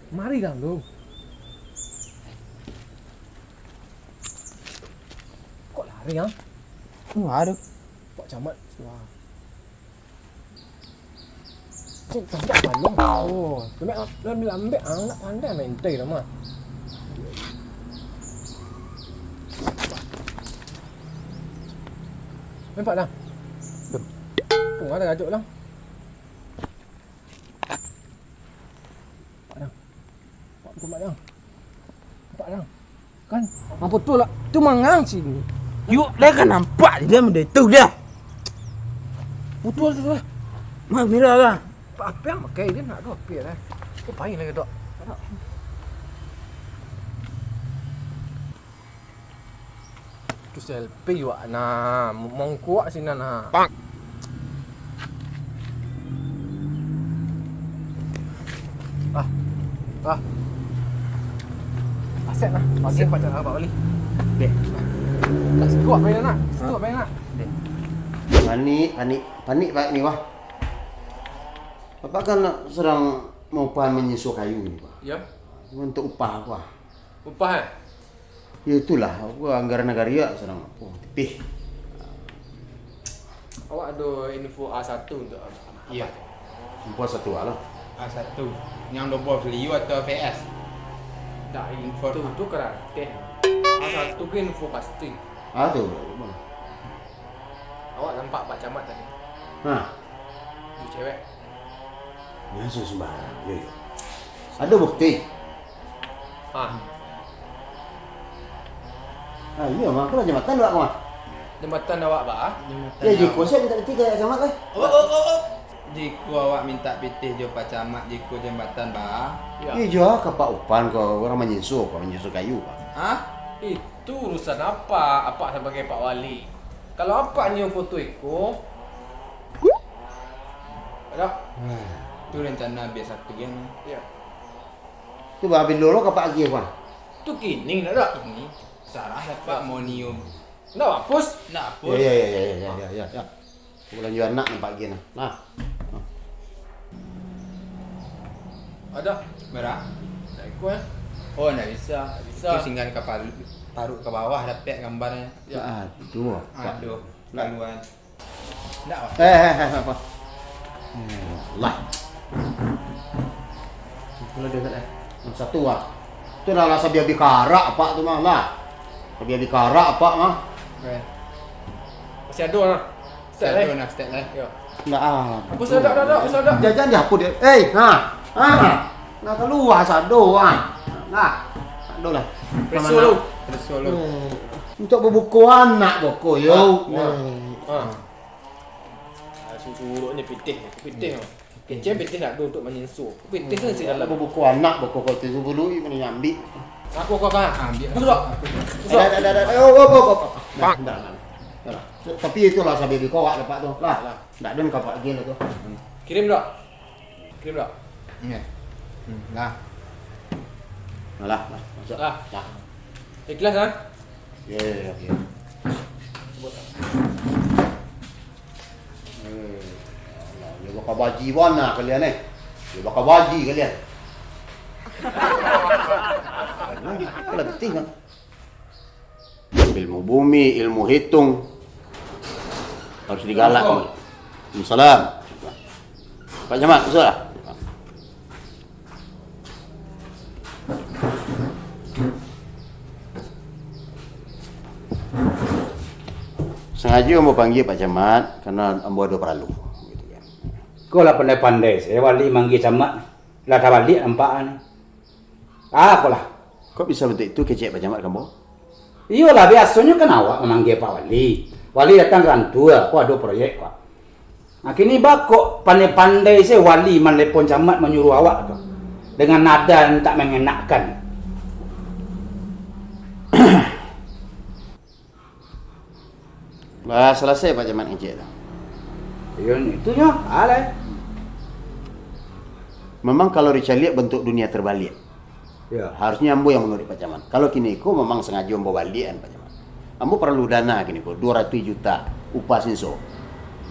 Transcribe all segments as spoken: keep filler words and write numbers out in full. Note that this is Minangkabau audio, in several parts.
Mari kan lu. Kok lari, ah? Wah, aduh. Pak Camat, wah. Cik, tangkap balong. Oh, lambek, lambek, lambek, ah, nak pandai main tai lah, mah. Nampak dah? Belum. Tunggu ada gajuk lah. Nampak dah. Nampak, nampak dah. Nampak dah. Kan? Apa tu lah? Tu mangang sini. Yuk, dah kan nampak dia benda tu dah. Betul tu lah. Mah, mira lah. Apa yang pakai dia nak tu apa lah? Kau pain lagi, Dok. Tu selfie wak nah, mongkok sinan nah. Pak. Ah. Ah. Aset lah. Bagian pacar abang balik. Deh. Tak sikuat main nak. Sikuat main nak. Deh. Panik, panik, panik, Pak, ni, wah. Bapak kan sedang mau upah manyiso kayu ni, Pak. Ya. Cuma untuk upah apa? Upah, eh? Ya itulah, aku anggaran nagari ya sedang apa, tipih. Awak ado info A satu untuk apa? Iya. Info A satu lah. A satu. Yang lobo Fliu atau V S? Tak, info tu, tu karate. A satu ke info pasti. Ah, tu. Awak nampak Pak Camat tadi? Hah? Di cewek. Jangan sembarang, yo, yo. Ada bukti? Ah. Ah, iya, mah, aku lah jambatan awak, mah. Jambatan awak, bah? Jambatan. Ya, jiko awak. Saya minta pitih kayak sama, eh. Oh, oh, oh, oh. Jiko awak minta pitih jo Pak Camat, jiko jambatan, bah. Ya. Iya, jo, ka Pak Upan, ko urang manyiso, ko manyiso kayu, Pak. Hah? Itu urusan apak, apak sabagai Pak Wali. Kalau apak nyium foto iko, Ado. Nah, tu rencana biasa tu kan. Iya. Tu babilo lo kapak agiah, Bang? Tu kini ndak ado. Kini. Sarah dapat mau nyium. Ndak hapus? Ndak hapus. Ya, ya, ya, ya, ya, ya, ya, ya. Bulan jual nak nampak agiah nah. Nah. Nah. Ado. Merah. Ndak ikut, eh? Oh, ndak bisa. Ndak bisa. Itu singgah ka paru-, paruik ka bawah dapek gambarnyo. Ya. Aduh, Pak. Aduh, kaluan. Ndak, Pak. Eh, eh, eh, apa? Eh, lah. Kalau dia, eh, yang satu, ah. Tu dah lah sabia bikarak, Pak, tu mah, lah. Sabia bikarak, Pak, mah. Oke. Masih ado, nah. Masih ado, eh? Nah, step, eh. Yo. Ndak, ah. Hapus dah, dah, dah, hapus dah. Jajan dihapus dia. Eh, ha. Ha. Nah, kalua sado, ah. Nah. Sado lah. Preso lu. Preso lu. Eh, untuk babuko anak boko, yo. Wah, wah. Eh. Ha. Ah, su-, suruh ni pitih, pitih. Hmm. Kecil pitih nak duduk manyiso. Pitih tu si dalam. Babuko anak boko kau tu, suruh dulu, mana nyambi. Aku kau kan? Ambil. Duduk. Duduk. Dah, dah, dah, dah. Eh, oh, oh, oh, oh. Dah, dah, dah. Dah lah. Tapi itulah sabia bikarak dapat tu. Lah. Lah. Ndak ada kapak agiah lah tu. Kirim dok. Kirim dok. Iya. Hmm, lah. Alah, lah, masuk. Lah. Lah. Ikhlas, ah? Ya, ya, ya, ya. Eh, alah, ya bakal baji bana kalian, eh. Ya bakal baji kalian. Alah, alah, betul, kan? Ilmu bumi, ilmu hitung. Harus digalak. Assalamualaikum. Waalaikumsalam. Pak Camat, masuklah. Sangajo ambo panggia Pak Camat, karano ambo ado paralu. Ko lah pandai-pandai se wali manggia camat. Lah tabaliak nampak ni. Ah, apolah. Kok bisa bantuak itu kecek Pak Camat ka ambo? Iyolah, biasonyo kan awak mamanggia Pak Wali. Wali datang ka kantua, ko ado proyek, ko. Nah, kini baa kok pandai-pandai se wali manelepon camat manyuruah awak tu, dengan nada nan tak manganakkan. Lah salasai Pak Camat ngecek tu. Iyo, itunyo, alai. Memang kalau dicaliak bentuk dunia terbalik. Ya. Harusnyo ambo yang manuruik Pak Camat. Kalau kini ko memang sangajo ambo baliak kan Pak Camat. Ambo paralu dana kini ko, duo ratuih juta upah sinso.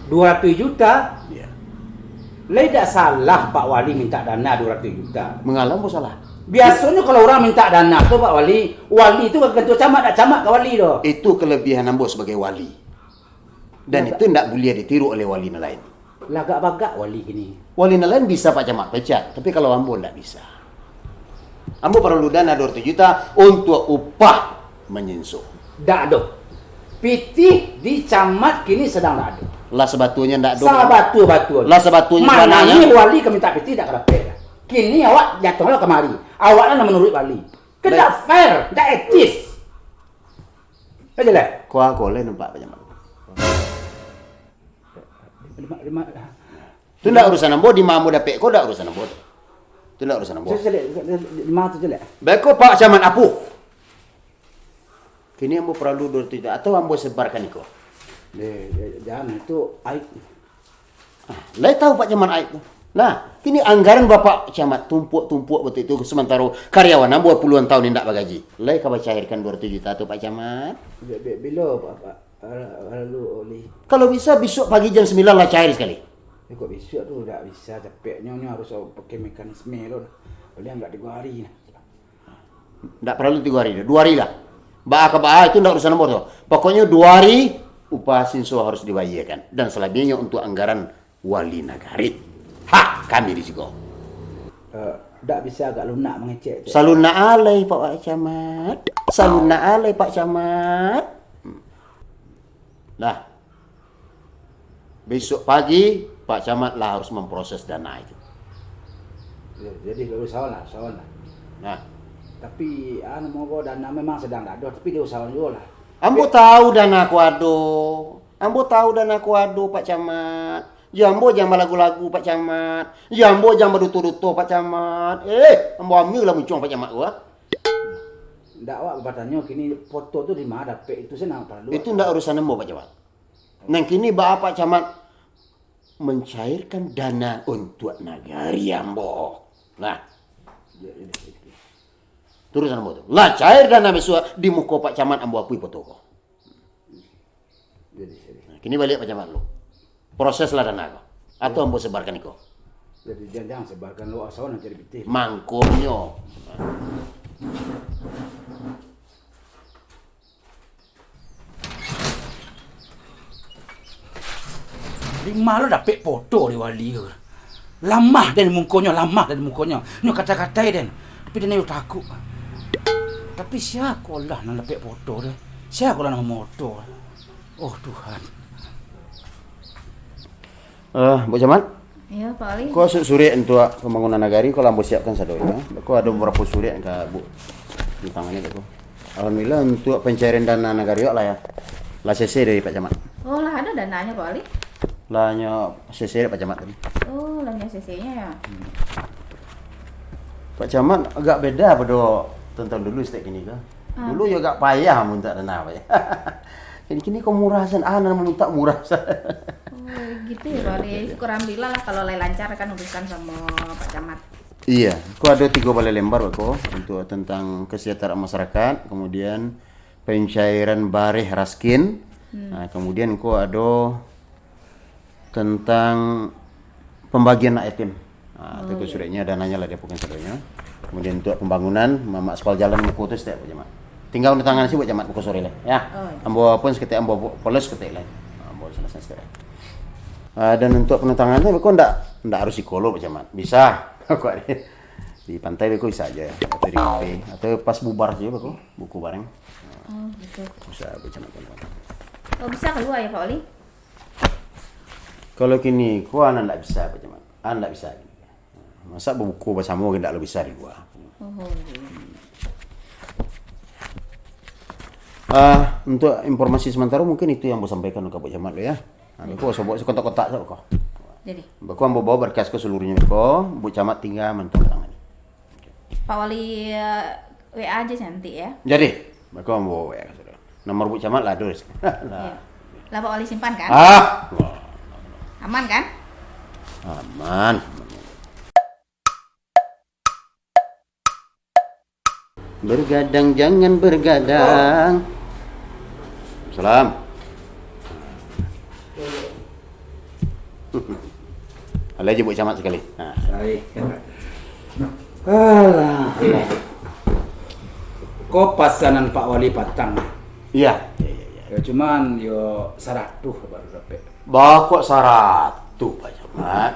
Duo ratuih juta? Ya. Lai dak salah Pak Wali mintak dana duo ratuih juta. Mangalo ambo salah? Biasonyo kalau urang mintak dana tu, Pak Wali, wali tu ka kantua camat, dak camat ka wali doh. Itu kelebihan ambo sabagai wali. Dan itu ndak buliah ditiru oleh wali nan lain. Lagak-bagak wali kini. Wali nan lain bisa Pak Camat pecat, tapi kalau ambo ndak bisa. Ambo paralu dana duo ratuih juta untuak upah manyinso. Dak ado. Pitih di camat kini sadang dak ado. Lah sabatuanyo ndak ado. Sabatua-batuanyo. Lah sabatuanyo. Manangih wali ka mintak pitih dak ka dapek. Kini awak jatuahlah kamari. Awaklah nan manuruik wali. Kan dak fair, dak etis. Aja lah. Kua ko lai nampak Pak Camat. Lima, lima. Tu ndak urusan ambo, di ma ambo dapek ko ndak urusan ambo tu. Tu ndak urusan ambo. Cek, cek, cek, cek, di ma tu, cek, cek. Beko Pak Camat apo? Kini ambo paralu duo ratuih juta, atau ambo sebarkan iko? Deh, deh, jan, itu aib. Ah, lai tahu Pak Camat aib tu. Nah, kini anggaran Bapak Camat tumpuak-tumpuak batua tu, sementara karyawan ambo puluhan tahun indak bagaji. Lai ka bacairkan duo ratuih juta tu, Pak Camat? Bi-, bi-, bilo, Pak, Pak? Ala-, alalu oleh. Kalau bisa, bisuak pagi jam sambilan lah cair sakali. Eh, kok bisuak tu dak bisa, capeknyo, nyo harus pakai mekanisme lo. Paling agak tigo hari nah. Ndak paralu tigo hari, duo hari lah. Baa ka baa, itu ndak urusan ambo tu. Pokoknyo duo hari, upah sinso harus dibayarkan. Dan salabiahnyo untuak anggaran wali nagari. Hak kami di siko. Eh, dak bisa agak lunak mangecek tu? Salunak alai, Pak Camat. Salunak alai, Pak Camat. Hmm. Nah. Besok pagi, Pak Camat lah harus memproses dana itu. Ya, jadi, usahawan lah, usahawan lah. Nah. Tapi, anu, monggo dana memang sadang dak ado, tapi diusahawan juo lah. Ambo tahu dana ko ado. Ambo tahu dana ko ado, Pak Camat. Yo, ambo jan balagu-lagu, Pak Camat. Yo, ambo jan baduto-duto, Pak Camat. Eh, ambo ambiak lah muncuang Pak Camat ko, ah. Ndak, awak batanyo kini foto tu di ma dapek itu, sajo nan paralu. Itu ndak urusan ambo, Pak Camat. Nan kini baa Pak Camat mancairkan dana untuak nagari ambo. Nah. Ya, ya, ya, ya. Tu urusan ambo tu. Lah cair dana bisuak di muko Pak Camat ambo apui foto ko. Jadi, jadi. Nah, kini baliak Pak Camat dulu. Proseslah dana ko. Atau ambo sebarkan iko. Jadi, jan-, jangan sebarkan lo asal nanti dipitih. Mangkonyo. Di ma lo dapek foto di wali ko? Lamah den mukonyo, lamah den mukonyo. Nyo kata-katai den. Tapi den yo takuik. Tapi sia ko lah nan dapek foto tu? Sia ko lah nan mamoto? Oh, Tuhan. Eh, Buk Camat? Iyo, Pak Wali. Ko su-, surek untuak pambangunan nagari, ko lah ambo siapkan sadonyo. Ko ado babarapo surek ka Buk, di tangan ko. Alhamdulillah, untuak pancairan dana nagari, lah, yo. Lah selesai dari Pak Camat. Oh, lah ado dananyo, Pak Wali? Lah nyo selesai dari Pak Camat tadi. Oh, lah nyo selesai nyo, yo? Hmm. Pak Camat agak beda pado tantang dulu, stek kini ko. Ah. Dulu yo agak payah mamintak dana, Pak, yo. Kini-kini ko murah san, ah, nan mamintak murah san. Oh, gitu ya, Pak Wali. Iya, iya. Syukur alhamdulillah lah, kalau lai lancar kan urusan samo Pak Camat. Iya, ko ado tigo balai lembar, Pak, ko, untuk tentang kesejahteraan masyarakat, kemudian pencairan bareh raskin, hmm, nah, kemudian ko ado tentang pambagian anak yatim. Ha, tu. Oh, ko iya. Sureknyo, dananyo lah diapokan sadonyo. Kemudian untuak pambangunan, ma-, maaspal jalan muko tu saketek, Pak Camat. Tingga tanda tangan se, Pak Camat, muko sore lah, yo. Oh, iya. Ambo pun saketek, ambo po-, polos saketek lah. Ambo selesai saketek. Ah, dan untuak tanda tangan tu, ko ndak, ndak harus di Kolo, Pak Camat. Bisa. Ko di, di pantai ko bisa aja, atau di kafe, atau pas bubar sajo, ko, buku bareng. Oh, gitu. Bisa, Pak Camat. Oh, bisa kalua yo, Pak Wali? Kalau kini ko, anak ndak bisa, Pak Camat. Anak ndak bisa kini. Masa babuko basamo, ndak lo bisa di lua. Oh, iya. Ah, untuk informasi sementara, mungkin itu yang ambo sampaikan ka Buk Camat lo, yo. Ah, beko sobok se kotak-kotak se beko. Jadi? Beko ambo bao berkas ko seluruhnyo beko, Buk Camat tingga manandatangani. Pak Wali, eh, W A aja nanti, yo. Jadi, beko ambo W A ka sudah. Nomor Buk Camat lah ado di siko. Lah. Iya. Lah Pak Wali simpan kan? Ah. Aman kan? Aman. Bergadang jangan bergadang. Salam. Alai jo Buk Camat sakali. Nah. Baik. Alah. Ko pasanan Pak Wali patang. Iya. Iya, iya, iya. Ya, cuman yo saratuih baru dapek. Ba kok saratuih, Pak Camat?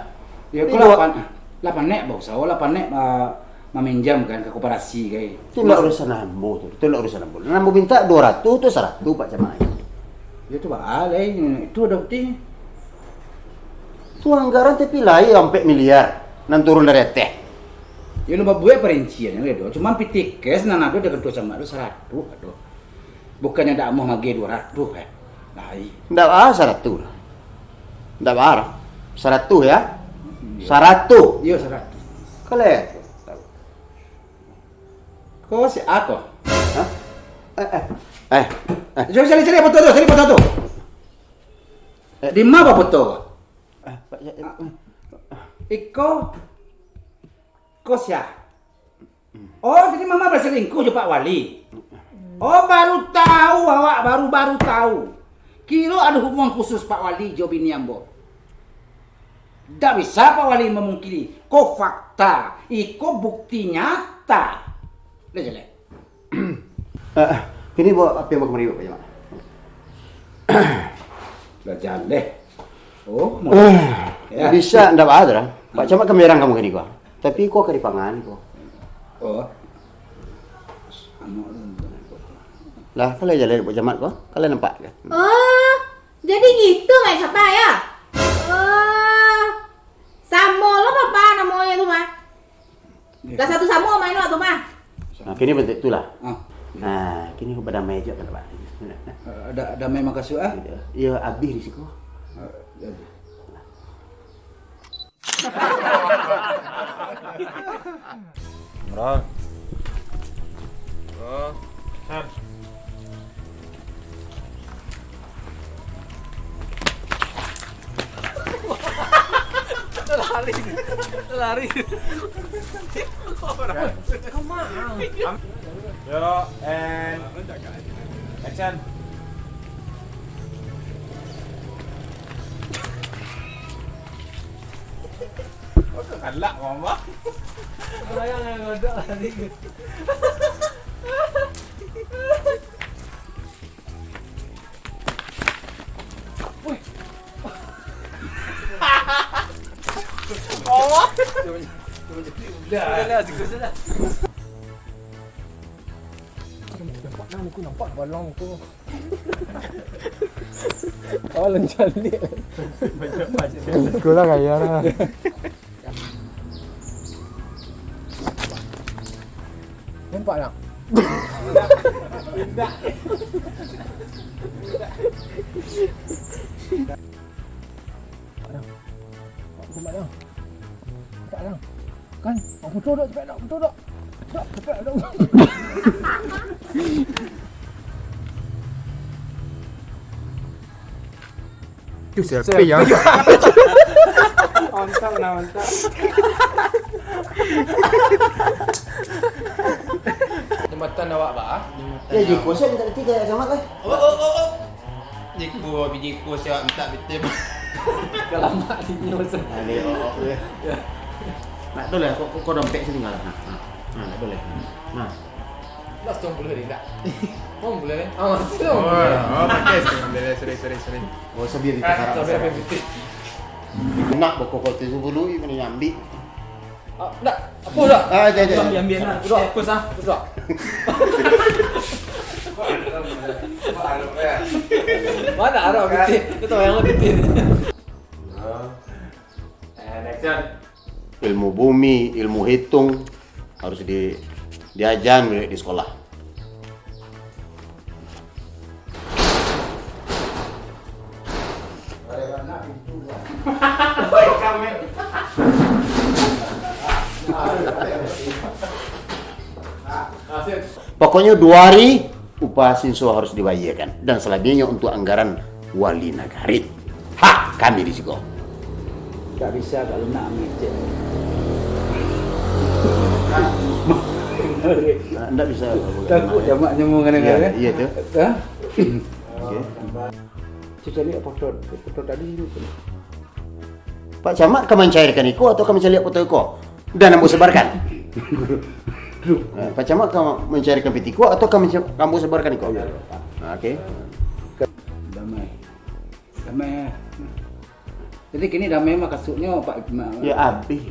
Ya, ko lapan, lapan nek, Bos. Awak lapan nek, ah, maminjam kan ka koperasi, kai. Itu ndak urusan ambo tu. Itu ndak urusan ambo. Nan ambo minta duo ratuih tu saratuih, Pak Camat. Ya, tu baa lai. Itu ado buktinyo. Tu anggaran tapi lai ampek miliar nan turun dari ateh. Ya, lu babuek perincian lai do. Cuman pitih cash nan ado di kantua Camat tu saratuih ado. Bukannyo ndak amuah magiah duo ratuih, eh. Lai. Ndak baa saratuih. Ndak baa. Saratuih, ya? Iya. Saratuih. Iya, saratuih. Kaleh. Ko sia ko? Hah? Eh, eh. Eh, eh. Cari, cari, cari foto tu, cari foto tu. Eh. Di ma foto ko? Eh, Pak, ya, ya. Iko, ko sia? Oh, jadi Mama baselingkuh jo Pak Wali? Oh, baru tahu awak, baru-baru tahu. Kiro ado hubungan khusus Pak Wali jo bini ambo. Ndak bisa Pak Wali mamungkiri. Ko fakta, iko bukti nyata. Lah jaleh. Eh, kini bawa api ambo kamari, Pak Camat. Lah jaleh. Oh, mau. Eh, ya. Bisa ndak baa tu lah. Pak Camat ka manyarang kamu kini ko. Tapi ko ka dipangan ko. Oh. Lah, kalau jaleh Pak Camat ko, kalau nampak kan. Oh, jadi gitu main sapa ya? Oh, samo lo papa namonyo tu mah. Lah satu samo main lo tu mah. Nah, kini bantuak tu lah. Ah. Nah, kini ko badamai jo kan, Pak. Eh, da-, damai makasuik, ah? Iyo, abih di siko. Eh, jadi. Bro. Bro. Sir. Lari. Lari. Yo, and action. Galak, Mama. Sayang yang godok tadi. Woi. Mama. Udah lah, tikus dah. Nampak dah, aku nampak balang tu. Oh, lencalik. Sekolah kaya lah. Nampak tak? Nampak tak? Nampak tak? Kan? Oh, betul tak? Cepat tak? Betul tak? Tak, cepat tak? Tu selfie yang. Mantap lah, mantap. Jambatan awak, Bah. Ya, jiko saya minta tiga ya, Camat, eh. Oh, oh, oh, oh. Jiko, biji ko siap minta bitim. Kalamak sini, Mas. Nah, ni, oh, oh, ya. Ya. Nak tu lah, kok, kok, kok dompet sini enggak lah. Nah, nah, nah, nak tu lah. Nah. Dah setengah puluh ni, tak? Oh, boleh ni? Ah, masih dong. Oh, oh, pakai setengah puluh. Sorry, sorry, sorry. Oh, sabiar kita. Ah, sekarang, sabiar sekarang. Pakai putih. Nak pokok kau tu dulu, ini ambil. Ah, dah. Apa dah? Ah, jap, jap. Dah, ambil, ambil lah. Dah, aku sah, aku sah. Mana arah putih? Kau tahu yang lebih putih. And action. Ilmu bumi, ilmu hitung harus di, diajan di sekolah. Pokoknyo duo hari upah sinso harus dibayarkan dan salabihnyo untuk anggaran wali nagari. Hak kami di siko. Tak bisa kalau nak mengecek. Ah, ndak bisa. Takut jamak nyambung kadang-kadang. Iya, iya tu. Hah? Okey. Cuba cari foto, foto tadi sini. Pak Camat ka mancairkan iko atau ka mancaliak foto iko? Dan ambo sebarkan. Eh, Pak Camat ka mancairkan pitih ko atau ka manca-, ka ambo sebarkan iko? Oke. Damai. Damai. Jadi kini damai mah kasuknyo, Pak. Ya, abih.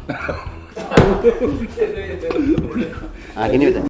Ah, kini betul.